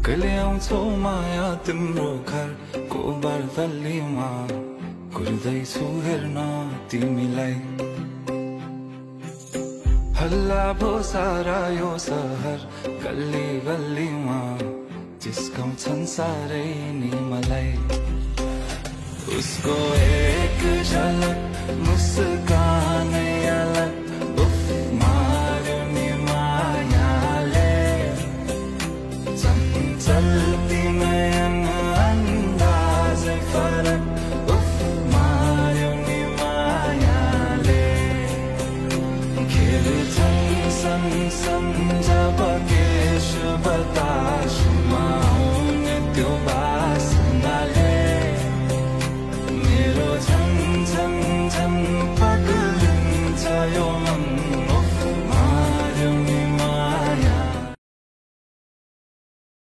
कहिले आउँछौ माया तिम्रो घरको बर्दलीमा कुर्दैछु हेर्न तिमीलाई हल्ला भो सारा यो सहर गल्ली गल्लीमा जिस्काउँछन् सारै नि मलाई उसको एक झलक मुस्कानै अलग उफ मार्ने मायाले चञ्चल